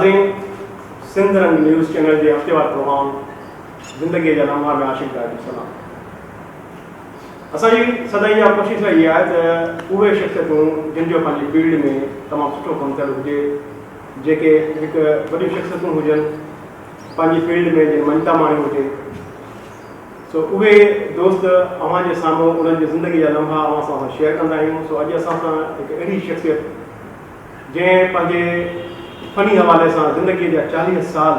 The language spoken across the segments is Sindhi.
ناظرين سنڌ رنگ نيوز چينل جي هفتيوار پروگرام زندگيء جا لمحا ۾ عاشق داد جو سلام. اسان جي سدائين اها ڪوشش رهي آهي ته اهي شخصيتون جن جو پنهنجي فيلڊ ۾ تمام سٺو ڪم ٿيل هجي، جيڪي هڪ وڏيون شخصيتون هجن پنهنجي فيلڊ ۾ جن مڃتا ماڻي هجي، سو اهي دوست اوهان جي سامهون انهن جي زندگي جا لمحا اوهان سان اسان شيئر ڪندا آهيون. سو اڄ اسان سان هڪ اهڙي شخصيت جنهن پنهنجي فني حوالي سان زندگي جا 40 سال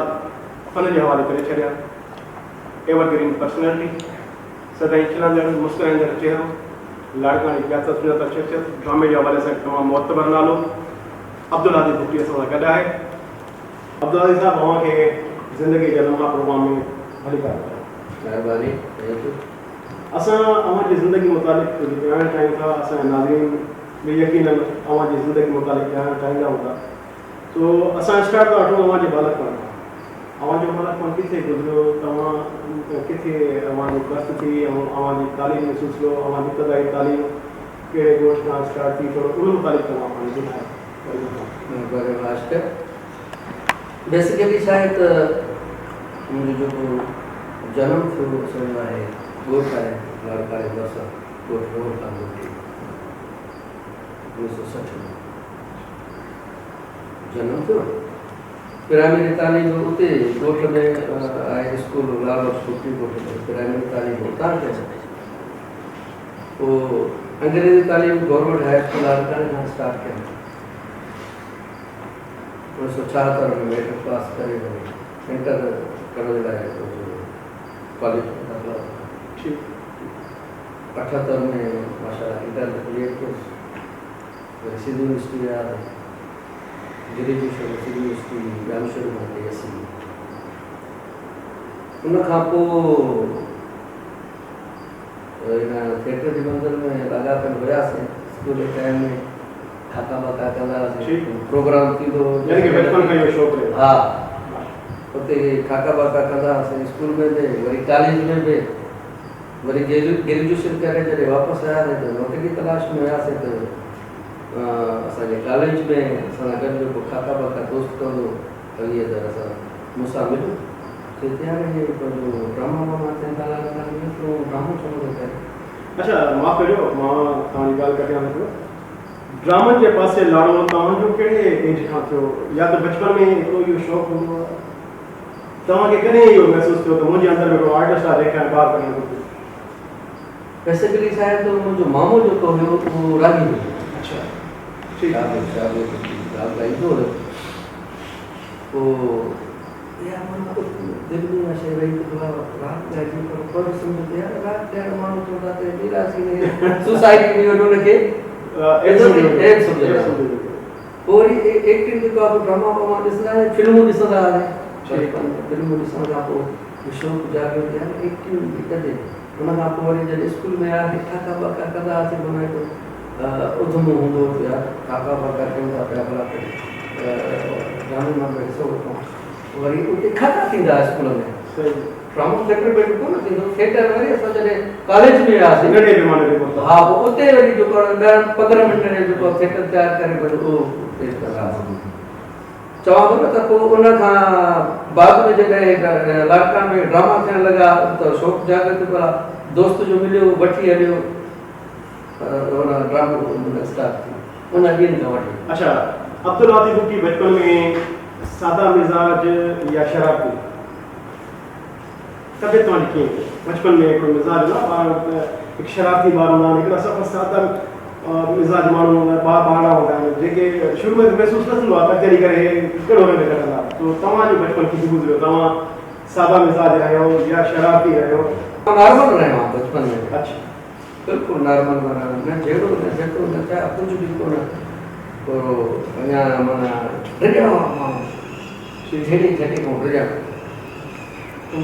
فن جي حوالي ڪري ڇڏيا، ايور گرين پرسنالٽي، سدائين کلندڙ مسڪرائيندڙ چهرو، لاڙڪاڻي جي ڄاتل سڃاتل شخصيت، ڊرامي جي حوالي سان هڪ تمام معتبر نالو عبدالهادي ڀٽي اسان سان گڏ آهي. عبدالهادي صاحب اوهان کي زندگي جا لمحا پروگرام ۾ ڀليڪار ڪريان. مهرباني thank you. اسان اوهان جي زندگي متعلق ڪجهه ڄاڻڻ چاهيون ٿا، اسان جا ناظرين به يقينن اوهان جي زندگي متعلق ڄاڻڻ چاهيندا هوندا. سو اسان اسٽارٽ ٿا وٺون اوهان جي ٻالڪپڻ کان. اوهان جو ٻالڪپڻ ڪٿي گذريو، توهان ڪٿي اوهان جي برٿ ٿي ۽ اوهان جي تعليم جو سلسلو، اوهان جي ابتدائي تعليم ڪهڙي ڳوٺ کان اسٽارٽ ٿي، ٿورو ان متعلق توهان پاڻ ٻڌايو. مهرباني عاشق. بيسيڪلي ڇا آهي ته منهنجو جيڪو جنم ٿيو اصل ۾ آهي ڳوٺ آهي لاڙڪاڻي ڀرسان ڳوٺ روهڙ خان ڀٽي 1960 ۾ جنم ٿيو. پرائمري تعليم به اتي ڳوٺ ۾ آهي اسڪول لال بخش ڀٽي ڳوٺ ۾ پرائمري تعليم اتان ڪيم. پوء انگريزي تعليم گورنمينٽ هاء اسڪول لاڙڪاڻي کان اسٽارٽ ڪيم. 1976 ۾ ميٽرڪ پاس ڪري وري انٽر ڪرڻ جي لاء ڪاليج ۾ داخلا ورتم. 78 ۾ ماشاء الله انٽر ڪليئر ڪيس. وري سنڌ يونيورسٽي وياسين. گريجوئيشن سنڌ يونيورسٽي ڄامشوري مان ڪئي 80 ۾. ان کان پوء هن ٿيٽر جي منزل ۾ لاڳاپيل هياسين. اسڪول جي ٽائيم ۾ کاڪا باڪا ڪندا هئاسين، پروگرام ٿيندو هو. يعني ڪه بچپن کان اهو شوق رهيو. ها، اتي کاڪا باڪا ڪندا هئاسين اسڪول ۾ به، وري ڪاليج ۾ به، وري گريجوئيشن ڪري جڏهن واپس آياسين ته نوڪري جي تلاش ۾ هياسين ته اسان جي ڪاليج ۾ اسان سان گڏ جيڪو کاڪا باڪا دوست ڪندو هو علي اظهر اسان مون سان مليو. چي ٿي يار هي پنهنجو ڊراما واما ٿين ٿا لاڙڪاڻي ۾ تون ڊرامو ڇو نٿو ڪرين. اڇا معاف ڪجو مان توهان جي ڳالهه ڪٽيان ٿو پيو. ڊرامن جي پاسي لاڙو توهان جو ڪهڙي ايج کان ٿيو يا ته بچپن ۾ هڪڙو اهو شوق هوندو آهي توهان کي ڪڏهن اهو محسوس ٿيو ته منهنجي اندر ۾ هڪڙو آرٽسٽ آهي جنهن کي هاڻي ٻاهر ڪڍڻ گهرجي. بيسيڪلي ڇا آهي ته منهنجو مامو جيڪو هيو اهو راڳي هيو. اڇا ٺيڪ. شاگرد راڳ ڳائيندو هيو پوء يار معنيٰ دل ۾ اها شيء رهي ته ڀلا راڳ ڳائجي پر پر سمجهه ته يار راڳ ڳائڻ ماڻهو چوندا ته نيراسي ۾ سوسائٽي ۾ وڃي ان کي عيب سمجهندا پوء وري ايڪٽنگ جيڪو آهي ڊراما واما ڏسندا هئاسين فلمون ڏسندا هئاسين بچپن ۾ فلمون ڏسڻ کان پوء شوق جاڳيو ته يار ايڪٽنگ به ڪجي ان کان پوء وري جڏهن اسڪول ۾ آياسين ٺاڪا ٻاڪا ڪندا هئاسين معنيٰ هڪ اڌمو هوندو هو ته يار ٺاڪا ٻاڪا ڪيون ٿا پيا ڀلا ڪڏهن ڊرامي مان به حصو وٺون. وري اتي کاڪا ٿيندا هئا اسڪول ۾. ڊرامو ٿيٽر ۾ ڪونه ٿيندو ٿيٽر وري اسان جڏهن ڪاليج ۾ وياسين ننڍي پيماني تي پهتا. ها پوء اتي وري جيڪو آهي 10 15 منٽن جو جيڪو ٿيٽر تيار ڪري وري اهو پيش ڪندا هئاسين. چوان ٿو نه ته پوء ان کان بعد ۾ جڏهن لاڙڪاڻي ۾ ڊراما ٿيڻ لڳا ته شوق جاڳيو ته ڀلا دوست جو مليو وٺي هليو ان ڊرامو اسٽارٽ ٿي ان ڏينهن کان وٺي. اڇا عبدالهادي بگٽي بچپن ۾ سادا مزاج يا شرارتي طبيعت توهان جي ڪيئن هئي بچپن ۾ هڪڙو مزاج هوندو آهي ٻار هڪ شرارتي ٻار هوندا آهن هڪڙا صفا سادا مزاج ماڻهو هوندا آهن ٻار ٻارڙا هوندا آهن جيڪي شروع ۾ ته محسوس نه ٿيندو آهي ته اڳتي هلي ڪري هي ڪهڙو رنگ ڪڍندا سو توهان جو بچپن ڪيئن گذريو توهان سادا مزاج رهيو يا شرارتي رهيو؟ مان نارمل رهيو آهيان بچپن ۾ به. اڇا. بلڪل نارمل معنيٰ نه جهيڙو نه جهٽو نه ڇا ڪجهه به ڪونه ٿورو اڃا معنيٰ ڊڄڻ وارو ماڻهو جهيڙي جهٽي کان ڊڄڻ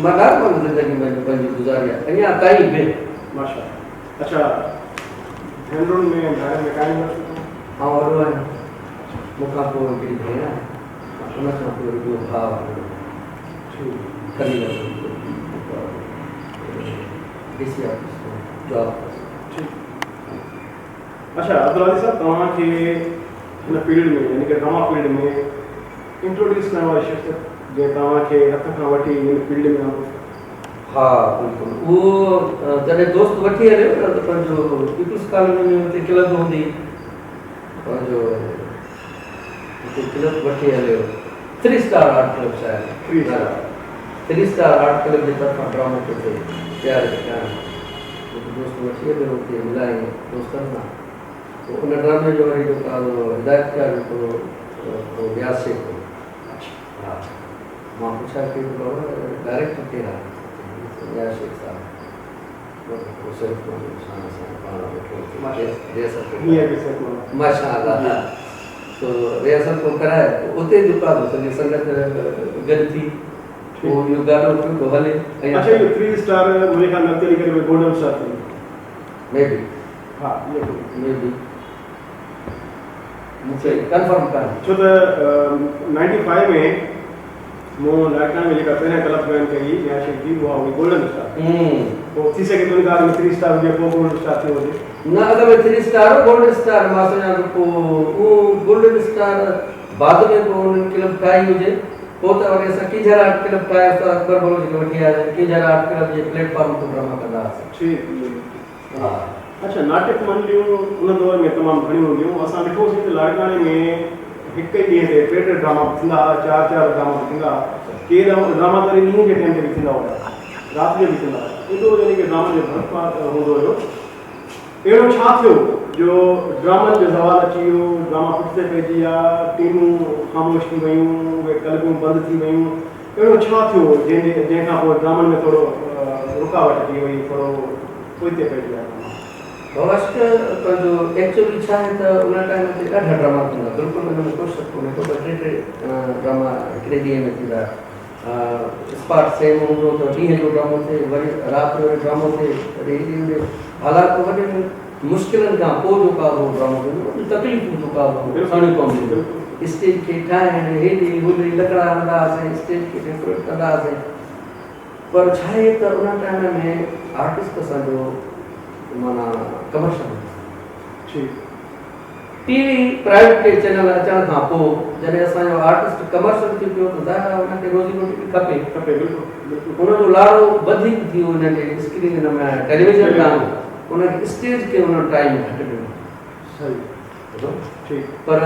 مان نارمل زندگي ۾ پنهنجي گذاري آهي اڃا تائين به. ماشاء الله اڇا ڀينرن ۾ ۽ ڀائرن ۾ ڪائين ورشو توهان؟ آئون وڏو آهيان مون کان پوء هڪڙي ڀيڻ آهي ان کان پوء وري ٻيو ڀاء آهي ٺيڪ. Khalil Ahmed D C office ۾ job اٿس. ٺيڪ. اڇا عبدالهادي صاحب توهان کي هن فيلڊ ۾ يعني ڪه ڊراما فيلڊ ۾ انٽروڊيوس ڪرڻ واري شخصيت جنهن توهان کي هٿ کان وٺي هن فيلڊ ۾ آندو. ها بلڪل اهو جڏهن دوست وٺي هليو نه ته پنهنجو پيپلز ڪالوني ۾ اتي ڪلب هوندي پنهنجو اتي ڪلب وٺي هليو ٿري اسٽار آرٽ ڪلب شايد ٿري اسٽار آرٽ ڪلب جي طرفان ڊرامو پيو ٿئي پيار جي ڪهاڻي هڪ دوست وٺي هليو اتي ملايائين دوستن سان پوء ان ڊرامي جو وري جيڪو آهي سو هدايتڪار جيڪو هو نياز شيخ هو. ها مان پڇا ڪئي ته بابا ڊائريڪٽر ڪير آهي؟ چيائين نياز شيخ صاحب. پوء صحتمند انسان سان پاڻ ويٺو ريهرسل پيو ڪرائي. ماشاء الله ها سو ريهرسل پيو ڪرائي پوء اتي جيڪو آهي سو سڄي سنگت گڏ ٿي پوء اهو گانو پيو ٿو هلي. اڇا اهو ٿري اسٽار منهنجي خيال ۾ اڳتي هلي ڪري گولڊن اسٽار ٿي ويندو. مي بي. ها يقين. مي بي مون کي ڪنفرم ڪانهي. ڇو ته نائنٽي فائيو ۾ مون لاڙڪاڻي ۾ جيڪا پهريان ڪلب جوائن ڪئي هئي نياز شيخ جي اها هئي گولڊن اسٽار. پوء ٿي سگهي ٿو ان کان اڳ ۾ ٿري اسٽار هجي پوء گولڊن اسٽار ٿيو هجي. نه اڳ ۾ ٿري اسٽار هو گولڊن اسٽار مان سمجهان ٿو پوء اهو گولڊن اسٽار بعد ۾ پوء انهن ڪلب ٺاهي هجي پوء ته وري اسان ڪينجهر آرٽ ڪلب ٺاهي استاد اڪبر بلوچ کي وٺي آياسين ڪينجهر آرٽ ڪلب جي پليٽ فارم تي ڊراما ڪندا هئاسين. ٺيڪ. اڇا ناٽڪ منڊليون ان دور ۾ تمام گهڻيون هونديون هيون. اسان ڏٺوسين ته لاڙڪاڻي ۾ هڪ ئي ڏينهن تي ٽي ٽي ڊراما به ٿيندا هئا، چار چار ڊراما به ٿيندا هئا. ڪي ڊراما ته وري ڏينهن جي ٽائيم تي به ٿيندا هيا، رات جو به ٿيندا هيا. ايڏو يعني ڪي ڊرامن جو ڀرپار هوندو هيو. اهڙو ڇا ٿيو جو ڊرامن جو زوال اچي ويو، ڊراما پٺتي پئجي ويا، ٽيمون خاموش ٿي ويون، اهي ڪلبون بند ٿي ويون. اهڙو ڇا ٿيو جنهن جي جنهن کان پوء ڊرامن ۾ ٿورو رڪاوٽ اچي وئي ٿورو پوئتي پئجي ويا ڊراما. باباشڪ پنهنجو ايڪچوئلي ڇا آهي ته ان ٽائيم تي ڏاڍا ڊراما ٿيندا بلڪل ان ۾ ڪو شڪ ڪونهي ڪو ٻه ٽي ٽي ڊراما هڪڙي ڏينهن ۾ ٿيندا اسپاٽ سيم هوندو ته ڏينهن جو ڊرامو ٿئي وري رات جو وري ڊرامو ٿئي ڪڏهن هيڏي هوڏي حالات وڏين مشڪلن کان پوء جو ڪا اهو ڊرامو ٿيندو وڏيون تڪليفون جو ڪا اهو سهڻيون پونديون هيون اسٽيج کي ٺاهڻ هيڏي هوڏي لڪڙا هڻندا هئاسين اسٽيج کي ڊيڪوريٽ ڪندا هئاسين پر ڇا آهي ته ان ٽائيم ۾ آرٽسٽ اسان جو معنيٰ ڪمرشل هوندو ٺيڪ ٽي وي پرائيويٽ ٽي چينل اچڻ کان پوء جڏهن اسان جو آرٽسٽ ڪمرشل ٿي پيو ته ظاهر آهي ان کي روزي روٽي به کپي کپي بلڪل بلڪل ان جو لاڙو وڌيڪ ٿي ويو ان جي اسڪرين ۾ ٽيليويزن ڏانهن ان کي اسٽيج کي ان ٽائيم گهٽ ڏنو. صحيح ٺيڪ. پر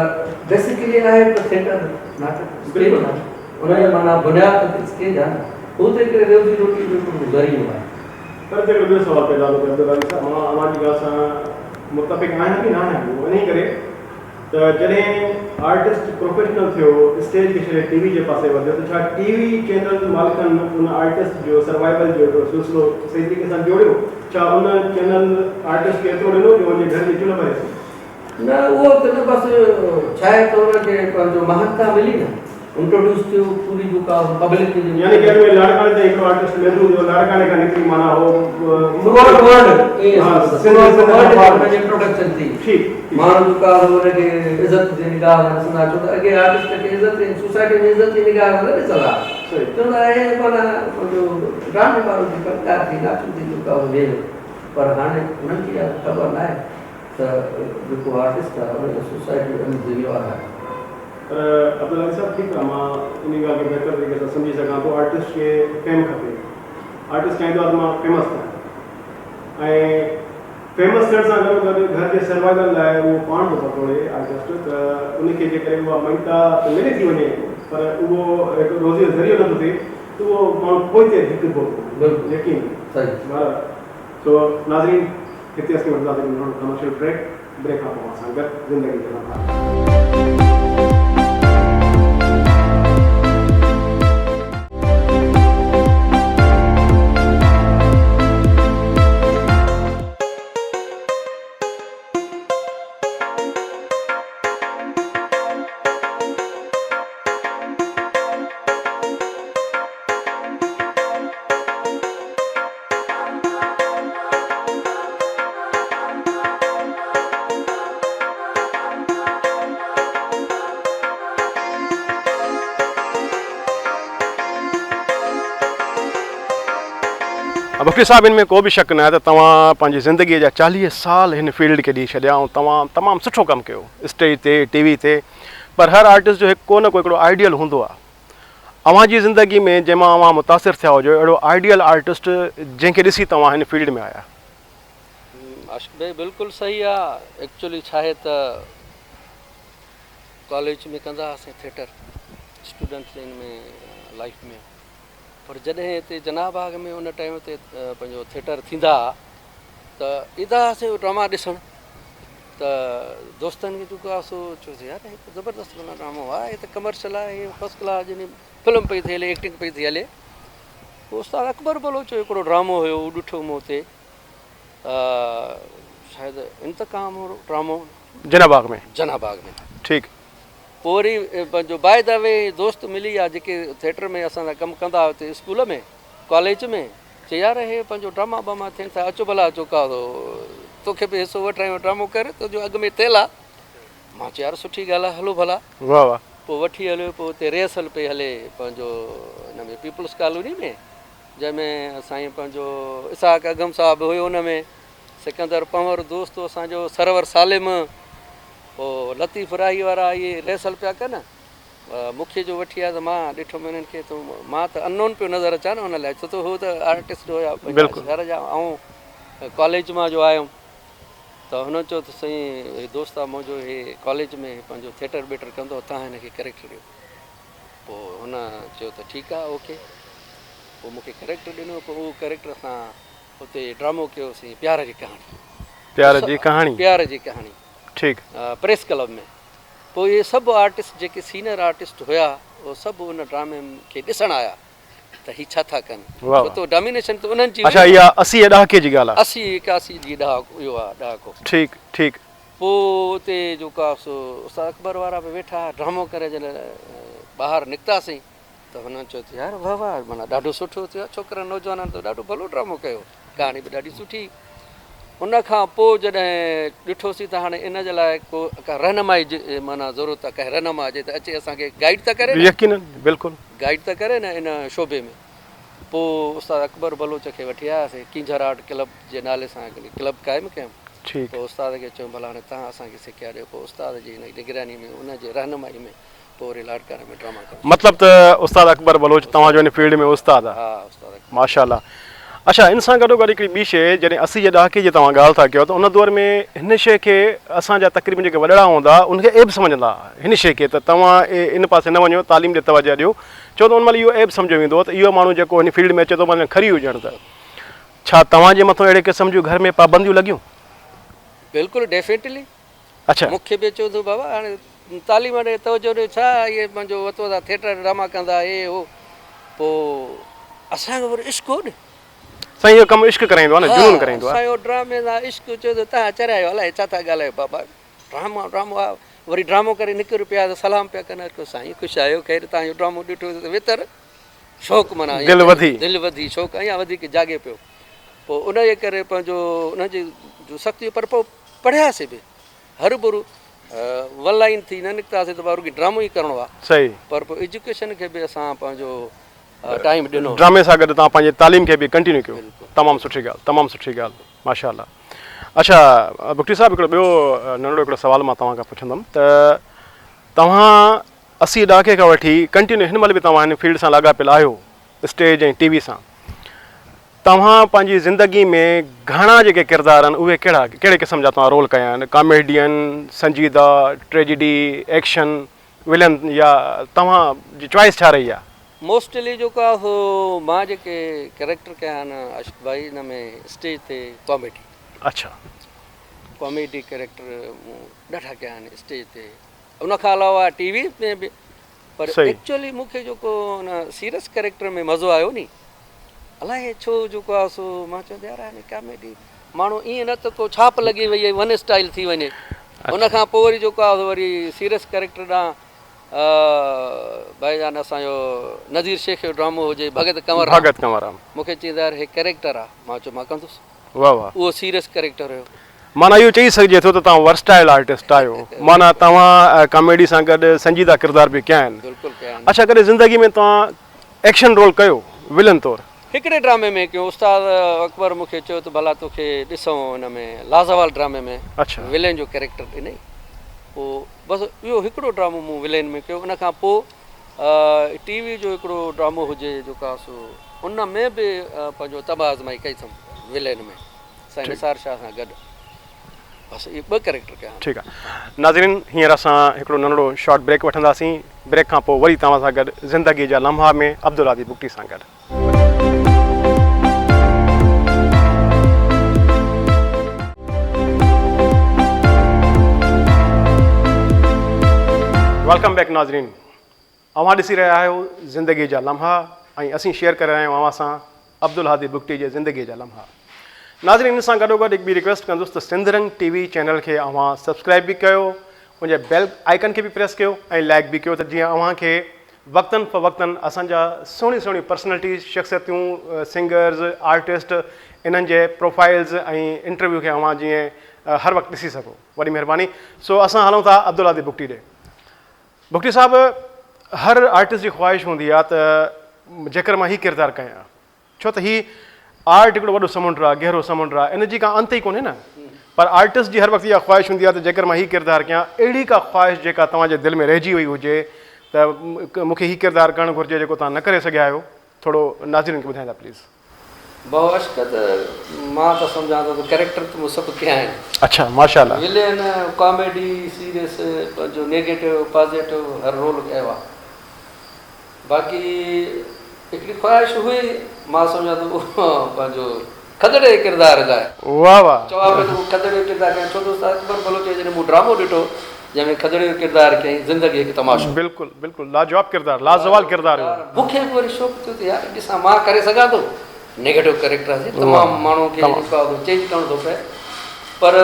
بيسيڪلي آهي ته ٿيٽر ناٽڪ اسٽيج آهي ان جو معنيٰ بنياد ته اسٽيج آهي نه هو ته هڪڙي روزي روٽي جو هڪڙو ذريعو آهي. پر هتي هڪڙو ٻيو سوال پيدا ٿو ٿئي عبدالغني صاحب مان اوهان جي ڳالهه سان متفق آهيان به نه آهيان به انهي ڪري ته جڏهن آرٽسٽ پروفيشنل ٿيو اسٽيج کي ڇڏي ٽي وي جي پاسي وڌيو ته ڇا ٽي وي چينل مالڪن ان آرٽسٽ جو سروائيول جو هڪڙو سلسلو صحيح طريقي سان جوڙيو؟ ڇا ان چينل آرٽسٽ کي ايترو ڏنو جو ان جي گهر جي چلهه ڀري سگهي؟ نه اهو ته نه بس ڇا آهي ته ان کي پنهنجو مهانتا ملي نه انٽروڊيوس ٿيو پوري جو ڪا پبلڪ جي يعني ڪي اڳ ۾ لاڙڪاڻي تائين هڪڙو آرٽسٽ محدود هيو لاڙڪاڻي کان نڪري معنيٰ هو ٿرو آئوٽ ورلڊ ائين سنڌ سنڌ کان ٻاهر ان جي انٽروڊڪشن ٿي ٺيڪ ماڻهو جو ڪا هو ان کي عزت جي نگاهه سان ڏسندا ڇو ته اڳي آرٽسٽ کي عزت سوسائٽي ۾ عزت جي نگاهه سان نه ڏسندا چوندا هي معنيٰ پنهنجو ڊرامي وارو جيڪو ڪار ٿي ناچو ٿي جيڪو آهي ويو پر هاڻي انهن کي اها خبر ناهي ته جيڪو آرٽسٽ آهي ان جو سوسائٽي جو اهم ذميوار آهي. پر عبدالعلي صاحب ٺيڪ آهي مان ان ڳالهه کي بهتر طريقي سان سمجهي سگهان ٿو آرٽسٽ کي فيم کپي آرٽسٽ چاهيندو آهي ته مان فيمس ٿيان ۽ فيمس ٿيڻ سان گڏو گڏ گهر جي سروائيول لاء اهو پاڻ ٿو پتوڙي آرٽسٽ ته ان کي جيڪڏهن اها مڃتا ته ملي ٿي وڃي پر اهو هڪ روزي جو ذريعو نٿو ٿئي ته اهو ماڻهو پوئتي ڌڪبو ٿو وڃي يقين صحيح سو ناظرين هتي اسين وٺنداسين هڪ ننڍڙو ڪمرشل بريڪ بريڪ کان پوء اوهان سان گڏ زندگي جا لمحا. بخشي صاحب ان ۾ ڪو به شڪ ناهي ته توهان پنهنجي زندگي جا 40 سال هن فيلڊ کي ڏئي ڇڏيا ۽ توهان تمام سٺو ڪم ڪيو اسٽيج تي ٽي وي تي پر هر آرٽسٽ جو هڪ ڪو نه ڪو هڪڙو آئيڊيل هوندو آهي. اوهان جي زندگي ۾ جنهن مان اوهان متاثر ٿيا هجو اهڙو آئيڊيل آرٽسٽ جنهن کي ڏسي توهان هن فيلڊ ۾ آيا. عاشق ڀائي بلڪل صحيح آ ايڪچولي ڇاهي ته ڪاليج ۾ ڪندا هئاسين ٿيٽر اسٽوڊنٽس ان ۾ لائف ۾ پر جڏهن هتي جناح باغ ۾ ان ٽائيم تي پنهنجو ٿيٽر ٿيندا هئا ته ايندا هئاسين ڊراما ڏسڻ ته دوستن کي جيڪو آهي سو چيوسين يار هي ته زبردست معنيٰ ڊرامو آهي هي ته ڪمرشل آهي هي فرسٽ ڪلاس جن فلم پئي ٿي هلي ايڪٽنگ پئي ٿي هلي پوء استاد اڪبر بلوچ جو هڪڙو ڊرامو هيو اهو ڏٺو مون اتي شايد انتقام هو ڊرامو جناح باغ ۾ جناح باغ ۾ ٺيڪ پوء وري پنهنجو باء the V دوست ملي ويا جيڪي ٿيٽر ۾ اسان سان ڪم ڪندا هئا اتي اسڪول ۾ ڪاليج ۾ چي يار هي پنهنجو ڊراما باما ٿين ٿا اچو ڀلا اچو ڪا توکي به حصو وٺرايون ڊرامو ڪر تنهنجو اڳ ۾ ٿيل آ مان چيو يار سٺي ڳالهه آ هلو ڀلا واه واه پوء وٺي هليو پوء اتي ريهرسل پئي هلي پنهنجو هن ۾ پيپلز ڪالوني ۾ جنهن ۾ سائين پنهنجو اسحاق اگهم صاحب هيو ان ۾ سڪندر پنهور دوست اسان جو سرور سالم پوء لطيف راهي وارا اهي ريهرسل پيا ڪن مون کي جو وٺي آيا ته مان ڏٺم انهن کي ته مان ته انون پيو نظر اچان نه ان لاء ڇو ته هو ته آرٽسٽ هيا شهر جا آئون ڪاليج مان جو آيم ته هنن چيو ته سائين هي دوست آ منهنجو هي ڪاليج ۾ پنهنجو ٿيٽر ٻيٽر ڪندو تان هن کي ڪريڪٽر ڏيو پوء هن چيو ته ٺيڪ آ اوڪي پوء مون کي ڪريڪٽر ڏنو پوء اهو ڪريڪٽر اسان اتي ڊرامو ڪيوسين پيار جي ڪهاڻي پيار جي ڪهاڻي پيار جي ڪهاڻي ٺيڪ پريس ڪلب ۾ پوء اهي سڀ آرٽسٽ جيڪي سينئر آرٽسٽ هيا اهي سڀ ان ڊرامي کي ڏسڻ آيا ته هي ڇا ٿا ڪن ڇو ته ڊامينيشن ته انهن جي اڇا اها 80 جي ڏهاڪي جي ڳالهه آهي 80 81 جي ڏهاڪو اهو آهي ڏهاڪو ٺيڪ ٺيڪ پوء اتي جيڪو آهي سو استاد اڪبر وارا به ويٺا ڊرامو ڪري جڏهن ٻاهر نڪتاسين ته هنن چيو ته يار واه واه معنيٰ ڏاڍو سٺو ٿيو آهي ڇوڪرن نوجوانن ته ڏاڍو ڀلو ڊرامو ڪيو ڪهاڻي به ڏاڍي سٺي ان کان پوء جڏهن ڏٺوسين ته هاڻي ان جي لاء ڪو ڪا رهنمائي جي معنيٰ ضرورت آهي ڪنهن رهنما جي ته اچي اسان کي گائيڊ ته ڪري نه يقينن بلڪل گائيڊ ته ڪري نه ان شعبي ۾ پوء استاد اڪبر بلوچ کي وٺي آياسين ڪينجهر آرٽ ڪلب جي نالي سان هڪڙي ڪلب قائم ڪيم ٺيڪ پوء استاد کي چيم ڀلا هاڻي توهان اسان کي سکيا ڏيو پوء استاد جي نگراني ۾ ان جي رهنمائي ۾ پوء وري لاڙڪاڻي ۾ ڊراما ڪرڻ شروع مطلب ته استاد اڪبر بلوچ توهان جو ان فيلڊ ۾ استاد آ. ها استاد اڪبر. ماشاء الله. اڇا ان سان گڏو گڏ هڪڙي ٻي شيء جڏهن 80 جي ڏهاڪي جي توهان ڳالهه ٿا ڪيو ته ان دور ۾ هن شيء کي اسان جا تقريبن جيڪي وڏڙا هوندا ان کي عيب سمجهندا هئا هن شيء کي ته توهان ان پاسي نه وڃو تعليم ڏي توجه ڏيو ڇو ته ان مهل اهو عيب سمجهيو ويندو هو ته اهو ماڻهو جيڪو هن فيلڊ ۾ اچي ٿو معنيٰ کري هجڻ ته ڇا توهان جي مٿو اهڙي قسم جون گهر ۾ پابنديون لڳيون؟ بلڪل ڊيفينٽلي. اڇا. مون کي به چيو ته بابا هاڻي تعليم ڏي توجه ڏيو ڇا اهي پنهنجو وتو ٿا ٿيٽر ڊراما ڪندا هي هو پوء اسان کي وري عشق هو ني. سائين اهو ڪم عشق ڪرائيندو آهي نه جنون ڪرائيندو آهي. اسان جو ڊرامي سان عشق چيو ته تهان چريا آهيو الائي ڇا ٿا ڳالهايو بابا ڊرامو ڊرامو آهي وري ڊرامو ڪري نڪر پيا ته سلام پيا ڪن هر ڪو سائين خوش آهيو خير تهان جو ڊرامو ڏٺو ته ويتر شوق معنيٰ دل وڌي دل وڌي شوق اڃا وڌيڪ جاڳي پيو پوء ان جي ڪري پنهنجو ان جي جو سختي پر پوء پڙهياسين به هروڀرو ون لائين ٿي نه نڪتاسين ته رڳي ڊرامو ئي ڪرڻو آهي صحيح پر پوء ايجوڪيشن کي به اسان پنهنجو ٽائيم ڏنو ڊرامي سان گڏ توهان پنهنجي تعليم کي به ڪنٽينيو ڪيو تمام سٺي ڳالهه تمام سٺي ڳالهه ماشاء الله اڇا بگٽي صاحب هڪڙو ٻيو ننڍڙو هڪڙو سوال مان توهان کان پڇندم ته توهان 80 ڏهاڪي کان وٺي ڪنٽينيو هن مهل به توهان هن فيلڊ سان لاڳاپيل آهيو اسٽيج ۽ ٽي وي سان توهان پنهنجي زندگي ۾ گهڻا جيڪي ڪردار آهن اهي ڪهڙا ڪهڙي قسم جا توهان رول ڪيا آهن ڪاميڊين سنجيده ٽريجڊي ايڪشن ولن يا توهان جي چوائس ڇا رهي آهي؟ موسٽلي جيڪو آهي سو مان جيڪي ڪريڪٽر ڪيا آهن عاشق ڀائي ان ۾ اسٽيج تي ڪاميڊي. اڇا. ڪاميڊي ڪريڪٽر مون ڏاڍا ڪيا آهن اسٽيج تي ان کان علاوه ٽي وي ۾ به پر ايڪچوئلي مون کي جيڪو ان سيريس ڪريڪٽر ۾ مزو آيو ني الائي ڇو جيڪو آ سو مان چيو يار هاڻي ڪاميڊي ماڻهو ائين نه ته ڪو ڇاپ لڳي وئي ون اسٽائل ٿي وڃي ان کان پوء وري جيڪو آ سو وري سيريس ڪريڪٽر ڏانهن ڀائي جان اسان جو نذير شيخ جو ڊرامو هجي ڀڳت ڪنور رام ڀڳت ڪنور رام مون کي چيندا يار هي ڪريڪٽر آ مان چيو مان ڪندس واه واه. اهو سيريس ڪريڪٽر هيو. معنيٰ اهو چئي سگهجي ٿو ته توهان ورسٽائل آرٽسٽ آهيو معنيٰ توهان ڪاميڊي سان گڏ سنجيده ڪردار به ڪيا آهن. بلڪل ڪيا آهن. اڇا ڪڏهن زندگي ۾ توهان ايڪشن رول ڪيو ولن طور؟ هڪڙي ڊرامي ۾ ڪيو استاد اڪبر مون کي چيو ته ڀلا توکي ڏسون ان ۾ لازوال ڊرامي ۾ اڇا. ولين جو ڪريڪٽر ڏنئي پوء بس اهو هڪڙو ڊرامو مون ولين ۾ ڪيو ان کان پوء ٽي وي جو هڪڙو ڊرامو هجي جيڪو آ سو ان ۾ به پنهنجو طبع آزمائي ڪئي اٿم ولين ۾ سائين نثار شاهه سان گڏ بس اهي ٻه ڪريڪٽر ڪيا آهن. ٺيڪ آ ناظرين هينئر اسان هڪڙو ننڍڙو شارٽ بريڪ وٺنداسين بريڪ کان پوء وري توهان سان گڏ زندگي جا لمحا ۾ عبدالهادي بگٽي سان گڏ. Welcome back ناظرين اوهان ڏسي رهيا آهيو زندگي جا لمحا ۽ اسين شيئر ڪري رهيا آهيون اوهان سان عبدالهادي بگٽي جي زندگي جا لمحا. ناظرين ان سان گڏوگڏ هڪ ٻي ريڪويسٽ ڪندس ته سنڌ رنگ ٽي وي چينل کي اوهان سبسڪرائب به ڪيو ان جي بيل آئيڪن کي به پريس ڪيو ۽ لائيڪ به ڪيو ته جيئن اوهان کي وقتن فوقتن اسان جا سهڻي سهڻي پرسنلٽيز شخصيتون سنگرز آرٽسٽ انهن جي پروفائلز ۽ انٽرويو کي اوهان جيئن هر وقت ڏسي سگهو وڏي مهرباني سو اسان هلون ٿا عبدالهادي بگٽي ڏي. بگٽي صاحب هر آرٽسٽ جي خواهش هوندي آ ته جيڪر مان هي ڪردار ڪيان ڇو ته هي آرٽ هڪڙو وڏو سمنڊ آ گهرو سمنڊ آ ان جي ڪا انت ئي ڪونهي نه پر آرٽسٽ جي هر وقت اها خواهش هوندي آ ته جيڪر مان هي ڪردار ڪيان اهڙي ڪا خواهش جيڪا توهان جي دل ۾ رهجي وئي هجي ته مون کي هي ڪردار ڪرڻ گهرجي جيڪو توهان نه ڪري سگهيا آهيو ٿورو ناظرين کي ٻڌائيندا پليز. ڀائو عشق ته مان ته سمجهان ٿو ته ڪريڪٽر ته مون سڀ ڪيا آهن. اڇا ماشاء الله. ولين، ڪاميڊي، سيريس، پنهنجو نيگيٽو، پازيٽو هر رول ڪيو آهي. باقي هڪڙي خواهش هئي مان سمجهان ٿو اهو پنهنجو کدڙي جي ڪردار لاء. واه واه. چوان پيو ته اهو کدڙي جو ڪردار ڪيان ڇو ته استاد اڪبر بلوچ جو جڏهن مون ڊرامو ڏٺو جنهن ۾ کدڙي جو ڪردار ڪيائين زندگي هڪ تماشو. بلڪل بلڪل لاجواب ڪردار لازوال ڪردار هيو. مون کي به وري شوق ٿيو ته يار ڏسان مان ڪري سگهان ٿو نيگيٽو ڪريڪٽر آهي تمام ماڻهو کي جيڪو آهي چينج ڪرڻو ٿو پئي پر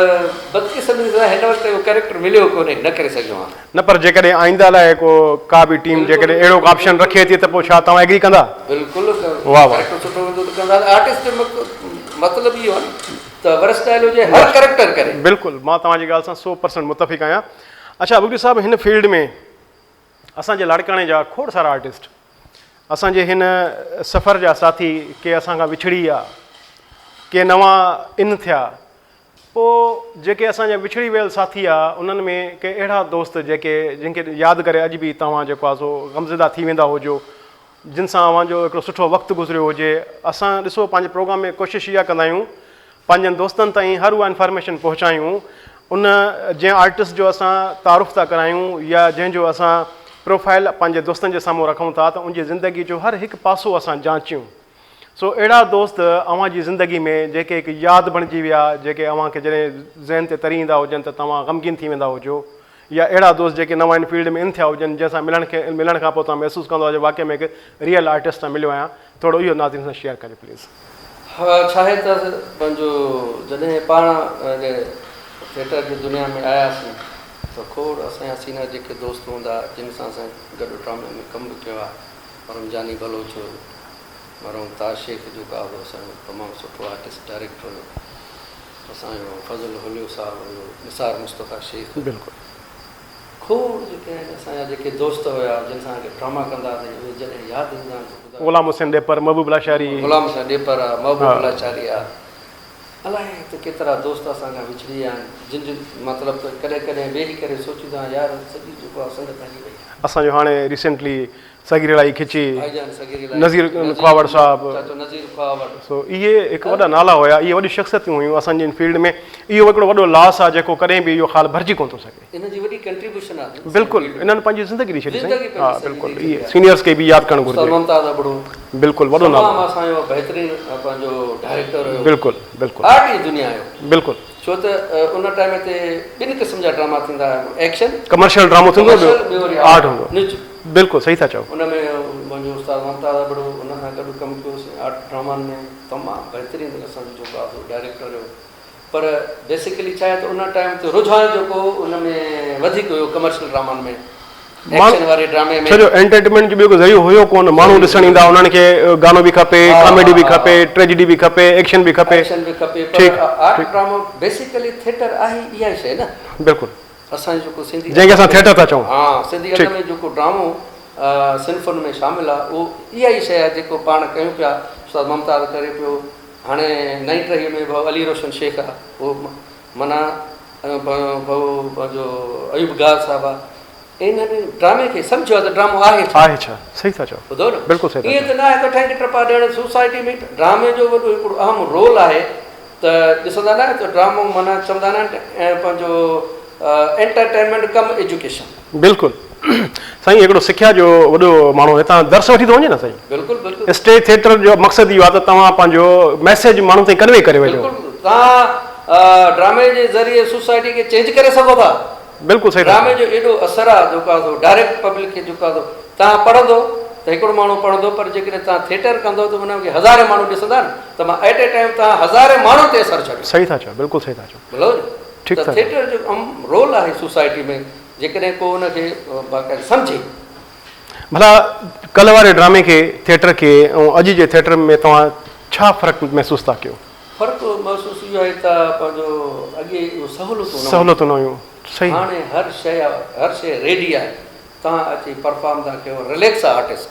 بدقسمتي سان هن وقت اهو ڪريڪٽر مليو ڪونهي نه ڪري سگهيو آهيان. نه پر جيڪڏهن آئنده لاء ڪو ڪا به ٽيم جيڪڏهن اهڙو ڪو آپشن رکي ٿي ته پوء ڇا توهان ايگري ڪندا؟ بلڪل واه واه ڪريڪٽر سٺو هوندو ته ڪندا آرٽسٽ جو مطلب اهو آهي نه ته ورسٽائل هجي هر ڪريڪٽر ڪري. بلڪل مان توهان جي ڳالهه سان سو پرسنٽ متفق آهيان. اڇا بگٽي صاحب هن فيلڊ ۾ اسان جي لاڙڪاڻي جا کوڙ سارا آرٽسٽ اسان جي هن سفر جا ساٿي ڪي اسان کان وڇڙي ويا ڪي نوان ان ٿيا پوء جيڪي اسان جا وڇڙي ويل ساٿي آ انهن ۾ ڪي اهڙا دوست جيڪي جن کي ياد ڪري اڄ به توهان جيڪو آ سو غمزده ٿي ويندا هجو جن سان اوهان جو هڪڙو سٺو وقت گذريو هجي اسان ڏسو پنهنجي پروگرام ۾ ڪوشش اها ڪندا آهيون پنهنجن دوستن تائين هر اها انفارميشن پهچايون ان جنهن آرٽسٽ جو اسان تعارف ٿا ڪرايون يا جنهن جو اسان پروفائل پنهنجي دوستن جي سامهون رکون ٿا ته ان جي زندگي جو هر هڪ پاسو اسان جانچيون سو اهڙا دوست اوهان جي زندگي ۾ جيڪي هڪ ياد بڻجي ويا، جيڪي اوهان کي جڏهن ذهن تي تري ايندا هجن ته توهان غمگين ٿي ويندا هجو يا اهڙا دوست جيڪي نوان ان فيلڊ ۾ ان ٿيا هجن جنهن سان ملڻ کي ملڻ کان پوء توهان محسوس ڪندا هجو واقعي ۾ هڪ ريئل آرٽسٽ سان مليو آهيان ٿورو اهو ناظرين سان شيئر ڪجو پليز. ها ڇاهي ته پنهنجو جڏهن پاڻ ٿيٽر جي دنيا ۾ آياسين ته کوڙ اسان جا سينئر جيڪي دوست هوندا جن سان اسان گڏ ڊرامي ۾ ڪم به ڪيو آهي مرحوم جاني بلوچ هيو مرحوم تاج شيخ جيڪو آهي اسان جو تمام سٺو آرٽسٽ ڊائريڪٽر هيو اسان جو فضل هليو صاحب هيو نثار مصطفيٰ شيخ بلڪل کوڙ جيڪي آهن اسان جا جيڪي دوست هيا جن سان اڳي ڊراما ڪندا هئاسين اهي جڏهن ياد ايندا آهن ته خدا غلام حسين ڏيپر محبوب لاشاري غلام حسين ڏيپر آ محبوب لاشاري آ الائي ته ڪيترا دوست اسان کان وڇڙي ويا آهن جن جو مطلب ته ڪڏهن ڪڏهن ويهي ڪري سوچيندو آهيان يار سڄي جيڪو آ سنگت هلي وئي آ. اسان جو هاڻي ريسينٽلي صغير الائي کچي، نذير کهاوڙ صاحب، سو اهي هڪ وڏا نالا هيا، اهي وڏيون شخصيتون هيون اسان جي ان فيلڊ ۾ اهو هڪڙو وڏو لاس آهي جيڪو ڪڏهن به اهو خال ڀرجي ڪونه ٿو سگهي. انهن جي وڏي ڪنٽريبيوشن آهي. بلڪل انهن پنهنجي زندگي ڏئي ڇڏي سائين. ها بلڪل اهي سينيئرس کي به ياد ڪرڻ گهرجي. استاد ممتاز ابڙو. بلڪل وڏو نالو. تمام اسان جو بهترين پنهنجو ڊائريڪٽر هيو. بلڪل بلڪل. آرٽ جي دنيا جو. بلڪل. ڇو ته ان ٽائيم تي ٻن قسم جا ڊراما ٿيندا هيا هڪڙو ايڪشن. ڪمرشل ڊرامو ٿيندو هو ٻيو آرٽ هوندو هو. نج. بلڪل صحيح ٿا چئو. ان ۾ منهنجو استاد ممتاز ابڙو ان سان گڏ ڪم ڪيوسين آرٽ ڊرامن ۾ تمام بهترين اسان جو جيڪو آهي سو ڊائريڪٽر هيو پر بيسيڪلي ڇا آهي ته ان ٽائيم تي رجحان جيڪو هو ان ۾ وڌيڪ هيو ڪمرشل ڊرامن ۾ ايڪشن واري ڊرامي ۾. ڇو جو انٽرٽينمينٽ جو ٻيو ڪو ذريعو هيو ڪونه ماڻهو ڏسڻ ايندا انهن کي گانو به کپي ڪاميڊي به کپي ٽريجڊي به کپي ايڪشن به کپي ايڪشن به کپي پر آرٽ ڊرامو بيسيڪلي ٿيٽر آهي اها ئي شيء نه. بلڪل. اسان جو جيڪو سنڌي جنهن کي اسان ٿيٽر ٿا چئون. ها سنڌي ادب ۾ جيڪو ڊرامو صنفن ۾ شامل آ اهو اها ئي شيء آ جيڪو پاڻ ڪيون پيا استاد ممتاز ڪري پيو هاڻي نئين ٽهي ۾ ڀائو علي روشن شيخ آ اهو معنيٰ ڀائو پنهنجو ايوب گار صاحب آ انهن ڊرامي کي سمجهيو آ ته ڊرامو آهي ڇا. آهي ڇا صحيح ٿا چئو. ٻڌو نه بلڪل صحيح ٿا ائين ته ناهي ته ٺهنگ ٽپا ڏيڻ سوسائٽي ۾ ڊرامي جو وڏو هڪڙو اهم رول آهي ته ڏسندا نه آهيو ته ڊرامو معنيٰ چوندا نه آهن پنهنجو انٽرٽينمينٽ ڪم ايجوڪيشن. بلڪل سائين هڪڙو سکيا جو وڏو ماڻهو هتان درس وٺي ٿو وڃي نه سائين. بلڪل بلڪل. اسٽيج ٿيٽر جو مقصد اهو آهي ته توهان پنهنجو ميسيج ماڻهن تائين ڪنوي ڪري وڃو. بلڪل توهان ڊرامي جي ذريعي سوسائٽي کي چينج ڪري سگهو ٿا. بلڪل صحيح ٿا ڊرامي جو ايڏو اثر آ جيڪو آ سو ڊائريڪٽ پبلڪ کي جيڪو آ سو توهان پڙهندو ته هڪڙو ماڻهو پڙهندو پر جيڪڏهن توهان ٿيٽر ڪندو ته ان کي هزارين ماڻهو ڏسندا نه ته مان ايٽ اي ٽائيم توهان هزارين ماڻهن تي اثر ڇڏيو. صحيح ٿا چئو بلڪل صحيح ٿا چئو. ٻڌو نه ٺيڪ ته ٿا چئو. ٿيٽر جو اهم رول آهي سوسائٽي ۾ جيڪڏهن ڪو ان کي باقاعده سمجهي. ڀلا ڪلهه واري ڊرامي کي ٿيٽر کي ۽ اڄ جي ٿيٽر ۾ توهان ڇا فرق محسوس ٿا ڪيو؟ فرق محسوس اهو آهي ته پنهنجو اڳي اهو سهولتون نه هيون. سهولتون نه هيون صحيح. هاڻي هر شيء هر شيء ريڊي آهي توهان اچي پرفارم ٿا ڪيو رليڪس آهي آرٽسٽ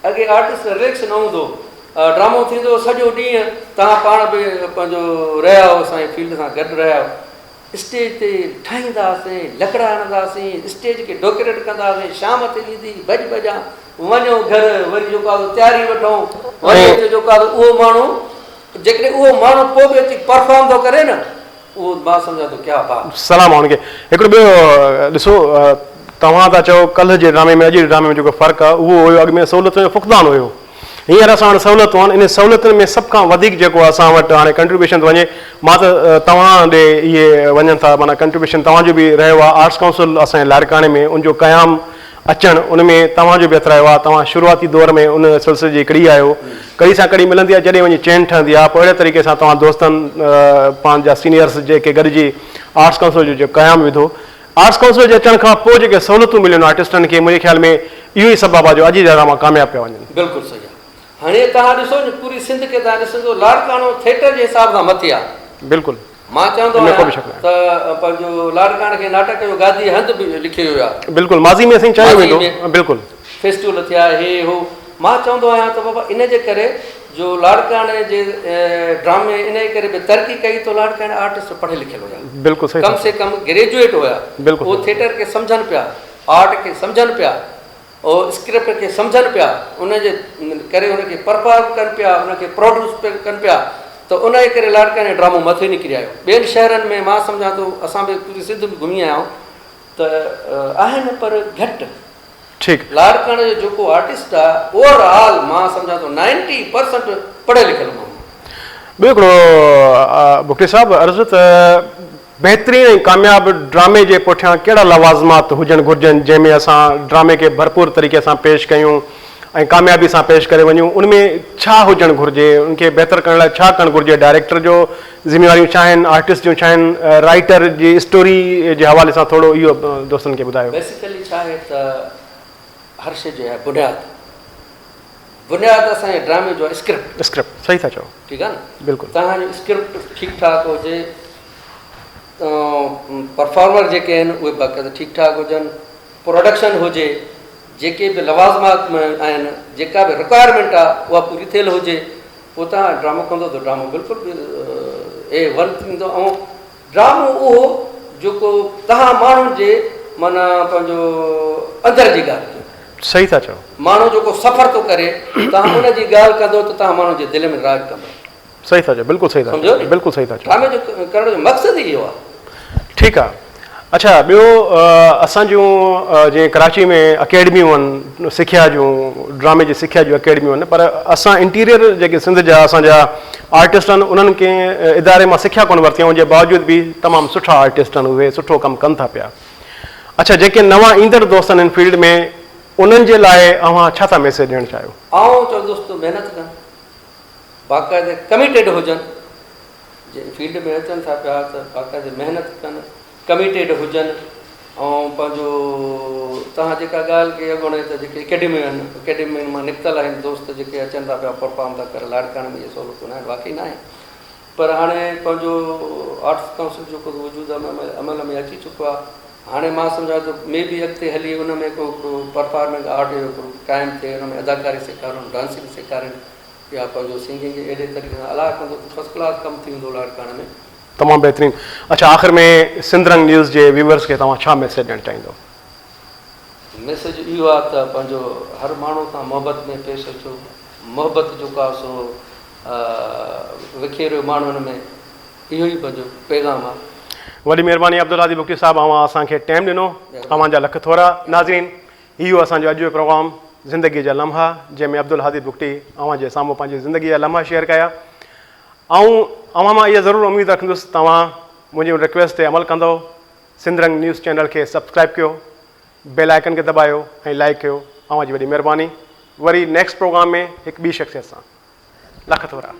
اڳي آرٽسٽ رليڪس نه هوندو هو ڊرامو ٿيندو هو سڄو ڏينهن توهان پاڻ به پنهنجو رهيا هو اسان جي فيلڊ سان گڏ رهيا آهيو اسٽيج تي ٺاهيندا هئاسين، لڪڙا هڻندا هئاسين، اسٽيج کي ڊيڪوريٽ ڪندا هئاسين، شام ٿي ويندي هئي، ڀڄ ڀڄان وڃو گهر، وري جيڪو آهي سو تياري وٺون، وري اچي جيڪو آهي سو اهو ماڻهو جيڪڏهن اهو ماڻهو پوء به اچي پرفارم ٿو ڪري نه اهو مان سمجهان ٿو ڪيا بات. سلام آهي ان کي. هڪڙو ٻيو ڏسو توهان ٿا چئو ڪلهه جي ڊرامي ۾ اڄ جي ڊرامي ۾ جيڪو فرق آهي اهو هيو اڳ ۾ سهولتن جو فقدان هيو. هينئر اسان وٽ سهولتون آهن، انهن سهولتن ۾ سڀ کان وڌيڪ جيڪو اسان وٽ هاڻي ڪنٽريبيوشن ٿو وڃي، مان ته توهان ڏي اهي وڃن ٿا معنيٰ ڪنٽريبيوشن توهان جو به رهيو آهي، آرٽس ڪائونسل اسان جي لاڙڪاڻي ۾ ان جو قيام اچڻ ان ۾ توهان جو به هٿ رهيو آهي، توهان شروعاتي دور ۾ ان سلسلي جي ڪڙي آهيو، ڪڙي سان ڪڙي ملندي آهي جڏهن وڃي چين ٺهندي آهي، پوء اهڙي طريقي سان توهان دوستن پنهنجا سينيئرس جيڪي گڏجي آرٽس ڪائونسل جو جيڪو قيام وڌو، آرٽس ڪائونسل جي اچڻ کان پوء جيڪي سهولتون مليون آرٽسٽن کي منهنجي خيال ۾ اهو ئي سبب آهي جو اڄ جا ڊراما ڪامياب پيا وڃن. بلڪل صحيح آ هاڻي توهان ڏسو نه پوري سنڌ کي توهان ڏسندو لاڙڪاڻو ٿيٽر جي حساب سان مٿي آ. بلڪل مان چوندو ان ۾ ڪو آهيان به شڪ ناهي. ته پنهنجو لاڙڪاڻي کي ناٽڪ جو گادي هنڌ به لکيو ويو آ. بلڪل ماضي ۾ سائين چيو ماضي ويندو ۾ بلڪل. فيسٽيول ٿيا هي هو مان چوندو آهيان ته بابا ان جي ڪري جو لاڙڪاڻي جي ڊرامي انهي ڪري به ترقي ڪئي ته لاڙڪاڻي آرٽسٽ پڙهيل لکيل هيا. بلڪل صحيح ڪم سي ڪم گريجوئيٽ هيا. بلڪل اهو ٿيٽر کي سمجهن پيا، آرٽ کي سمجهن پيا، اهو اسڪرپٽ کي سمجهن پيا، ان جي ڪري ان کي پرفارم ڪن پيا، ان کي پروڊيوس ڪن پيا ته ان جي ڪري لاڙڪاڻي ڊرامو مٿي نڪري آيو. ٻين شهرن ۾ مان سمجهان ٿو اسان به پوري سنڌ ۾ گهمي آيا آهيون ته آهن پر گهٽ. ٺيڪ. لاڙڪاڻي جو جيڪو آرٽسٽ آ اوور آل مان سمجهان ٿو نائنٽي پرسنٽ پڙهيل لکيل ماڻهو آ. ٻيو هڪڙو بگٽي صاحب عرض ته بهترين ۽ ڪامياب ڊرامي جي پٺيان ڪهڙا لوازمات هجڻ گهرجن جنهن ۾ اسان ڊرامي کي ڀرپور طريقي سان پيش ڪيون ۽ ڪاميابي سان پيش ڪري وڃون ان ۾ ڇا هجڻ گهرجي ان کي بهتر ڪرڻ لاء ڇا ڪرڻ گهرجي ڊائريڪٽر جو ذميواريون ڇا آهن آرٽسٽ جون ڇا آهن رائيٽر جي اسٽوري جي حوالي سان ٿورو اهو دوستن کي ٻڌايو. بيسيڪلي ڇا آهي ته هر شي جو آهي بنياد بنياد اسان جي ڊرامي جو آهي اسڪرپٽ. اسڪرپٽ صحيح ٿا چئو. ٺيڪ آهي نه بلڪل. توهان جو اسڪرپٽ ٺيڪ ٺاڪ هجي پرفارمر جيڪي آهن اهي باقاعده ٺيڪ ٺاڪ هجن پروڊڪشن هجي جيڪي به لوازمات آهن جيڪا به رڪوائرمينٽ آهي اها پوري ٿيل هجي پوء توهان ڊرامو ڪندو ته ڊرامو بلڪل به اي ون ٿيندو ۽ ڊرامو اهو جيڪو توهان ماڻهن جي معنيٰ پنهنجو اندر جي ڳالهه ڪيو. صحيح ٿا چئو. ماڻهو جيڪو سفر ٿو ڪري توهان ان جي ڳالهه ڪندو ته توهان ماڻهن جي دل ۾ راڄ ڪندو. صحيح ٿا چئو بلڪل صحيح ٿا سمجهيو چئو ني بلڪل صحيح ٿا چئو. ڊرامي جو ڪرڻ جو مقصد ئي اهو آهي. ٺيڪ آ اڇا ٻيو اسان جون جيئن ڪراچي ۾ اڪيڊميون آهن سکيا جون ڊرامي جي سکيا جون اڪيڊميون آهن پر اسان انٽيريئر جيڪي سنڌ جا اسان جا آرٽسٽ آهن انهن ڪنهن اداري مان سکيا ڪونه ورتي آهي ان جي باوجود به تمام سٺا آرٽسٽ آهن اهي سٺو ڪم ڪن ٿا پيا اڇا جيڪي نوان ايندڙ دوست آهن ان فيلڊ ۾ انهن جي لاء اوهان ڇا ٿا ميسيج ڏيڻ چاهيو؟ آئون چوندس ته محنت ڪن باقاعده ڪميٽيڊ هجن جي فيلڊ ۾ اچن ٿا پيا ته باقاعده محنت ڪن ڪميٽيڊ هجن ۽ پنهنجو توهان جيڪا ڳالهه ڪئي اڳوڻي ته جيڪي اڪيڊميون آهن اڪيڊمين مان نڪتل آهن دوست جيڪي اچن ٿا پيا پرفارم ٿا ڪرن لاڙڪاڻي ۾ اهي سهولتون ناهن واقعي ناهن پر هاڻي پنهنجو آرٽس ڪائونسل جيڪو وجود عمل ۾ اچي چڪو آهي هاڻي مان سمجهان ٿو مي بي اڳتي هلي ان ۾ ڪو هڪڙو پرفارمنگ آرٽ جو هڪڙو قائم ٿئي ان ۾ اداڪاري سيکارن ڊانسنگ سيکارين يا پنهنجو سنگنگ اهڙي طريقي سان الله ڪندو ته فرسٽ ڪلاس ڪم ٿي ويندو لاڙڪاڻي ۾ تمام بهترين اڇا آخر ۾ سنڌ رنگ نيوز جي ويورز کي توهان ڇا ميسيج ڏيڻ چاهيندو؟ ميسيج اهو آهي ته پنهنجو هر ماڻهو سان محبت ۾ پيش اچو محبت جيڪو آهي سو وکيريو ماڻهن ۾ اهو ئي پنهنجو پيغام آهي. وڏي مهرباني عبدالهادي بگٽي صاحب اوهان اسان کي ٽيم ڏنو اوهان جا لک ٿورا ناظرين هي هو اسان جو اڄ جو پروگرام زندگي جا لمحا جنهن ۾ عبدالهادي بگٽي اوهان جي سامهون پنهنجي زندگي جا لمحا شيئر ڪيا آئون اوهان مان اها ضرور اميد رکندس توهان منهنجي ان رڪويسٽ تي عمل ڪندو سنڌ رنگ نيوز چينل کي سبسڪرائب ڪيو بيل آئيڪن کي دٻايو ۽ لائيڪ ڪيو اوهان جي وڏي مهرباني وري نيڪسٽ پروگرام ۾ هڪ ٻي شخصيت سان لک ٿورا.